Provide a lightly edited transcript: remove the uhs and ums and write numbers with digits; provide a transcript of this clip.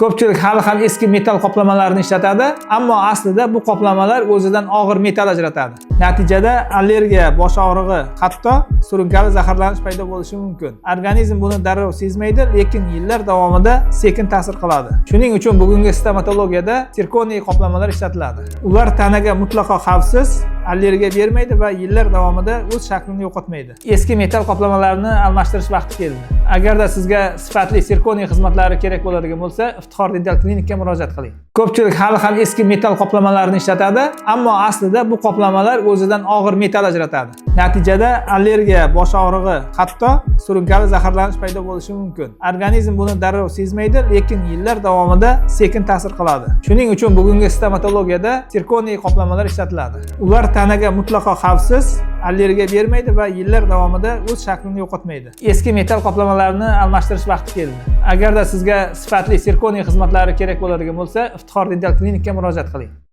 Ko'pchilik hali ham eski metall qoplamalarni ishlatadi, ammo aslida bu qoplamalar o'zidan og'ir metall ajratadi. Natijada allergiya, bosh og'rig'i, hatto surunkali zaharlanish paydo bo'lishi mumkin. Organizm buni darrov sezmaydi, lekin yillar davomida sekin ta'sir qiladi. Shuning uchun bugungi stomatologiyada sirkoniy qoplamalar ishlatiladi. Ular tanaga mutlaqo xavfsiz, allergiya bermaydi va yillar davomida o'z shaklini yo'qotmaydi. Eski metall qoplamalarni almashtirish vaqti keldi. Agarda sizga sifatli sirkoniy xizmatlari kerak bo'ladigan bo'lsa, Iftixor Dental Klinikka murojaat qiling. Ko'pchilik hali ham eski metall qoplamalarni ishlatadi, ammo aslida bu qoplamalar o'zidan og'ir metall ajratadi. Natijada allergiya, bosh og'rig'i, hatto surunkali zaharlanish paydo bo'lishi mumkin. Organizm buni darrov sezmaydi, lekin yillar davomida sekin ta'sir qiladi. Shuning uchun bugungi stomatologiyada sirkoniy qoplamalar ishlatiladi. Ular tanaga mutlaqo xavfsiz, allergiya bermaydi va yillar davomida o'z shaklini yo'qotmaydi. Eski metall qoplamalarni almashtirish vaqti keldi. Agarda sizga sifatli sirkoniy xizmatlari kerak bo'ladigan bo'lsa, Iftixor Dental Klinikka murojaat qiling.